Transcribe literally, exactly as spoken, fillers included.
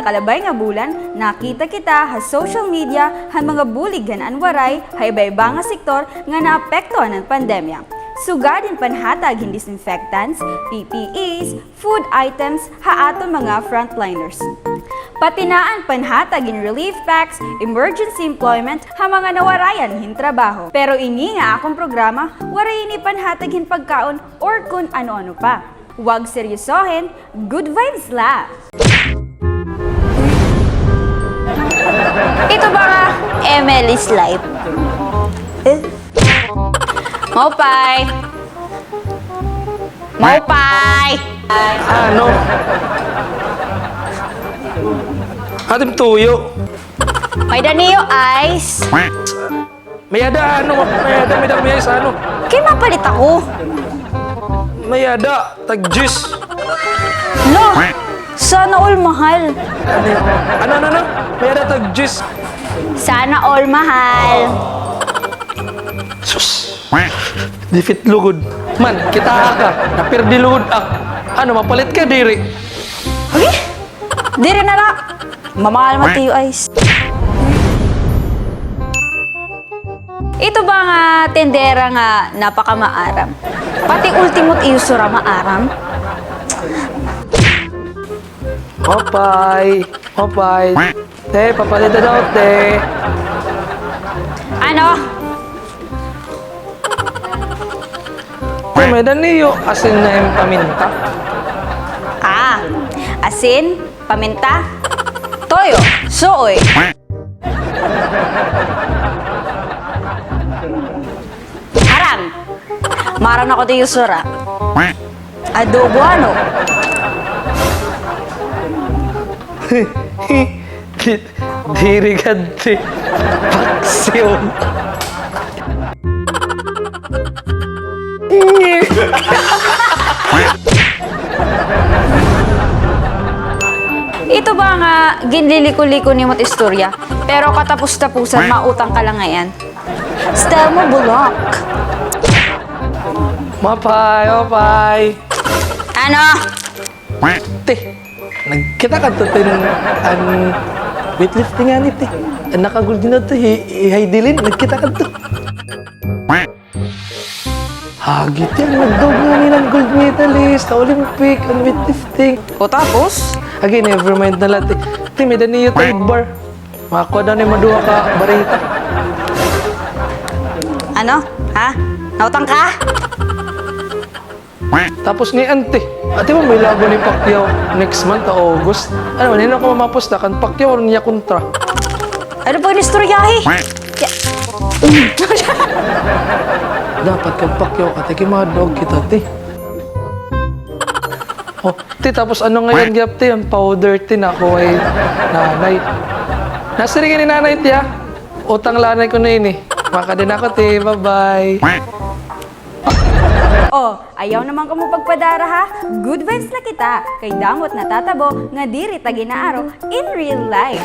Kalabay nga bulan, nakita kita ha social media han mga bulig han An Waray ha iba-iba nga sektor nga naapektuhan han pandemya. Sugad hin panhatag hin disinfectants, P P Es, food items ha aton mga frontliners. Pati na an panhatag hin relief packs, emergency employment ha mga nawarayan hin trabaho. Pero ini nga akon programa, waray ini panhatag hin pagkaon or kun ano-ano pa. Huwag seryosohin, good vibes la. Ito ba nga M L is life? Eh? Maupay! Maupay! Ano? Atim tuyo. May-ada niyo ice. May-ada, ano, may-ada, may-ada, may-ada sa ano? Kay mapalit ako. May-ada, tag-juice. Lo, sana all mahal. Ano, ano, ano, ano? May-ada, tag-juice. Sana all mahal. Sus. Difit lugod. Man, kita ka. Napirdi lugod ak. Ano, mapalit ka, diri? Uy, diri na la. Mamahal man tiyo ice. Ito ba nga tendera nga napakamaaram? Pati ultimo it iyo sura maaram? Opay, opay. Te, papalita daw, te. Ano? Te, may-ada niyo asin nga hin paminta? Ah, asin, paminta, toyo, suoy. Aram. Maaram na ako tiyo sura. Adobo ano? Di-, diri kadti. Paksiw. Ito ba nga ginliliko-liko nimo it istorya, pero katapos-tapusan, mautang ka la ngay-an? Style mo, bulok. Mapay, mapay. Ano? Te, nagkita ka adto, te, an weightlifting ngani, te. An naka-gold ngani adto, hi, hi Heidelin, nagkita ka adto. Hagit, an nagdaog ngani hin gold medalist ha Olympic, an weightlifting. O, tapos? Agi, never mind na la, te. Te, may-ada niyo tide bar. Makakuha daw ni maduha ka barita. Ano? Ha? Nautang ka? Tapos ni ante. Ate mo, may laban ni Pacquiao next month, ha August. Ano man, hin-o ka mamapusta, kan Pacquiao o niya kontra? Ano pa an istorya, eh? Ya- Dapat kan Pacquiao, ate, kay madog kita, te. Oh, te, tapos ano ngay-an gihap, te, an powder, te, nakuha hi nanay. Nasiring ni nanay, te, ha? Utang la anay ko na ini. Makadi na ako, te. Bye-bye. Oh, ayaw naman kamo pagpadara, ha? Good vibes la kita. Kay damo it natatabo nga diri ta ginaaro in real life.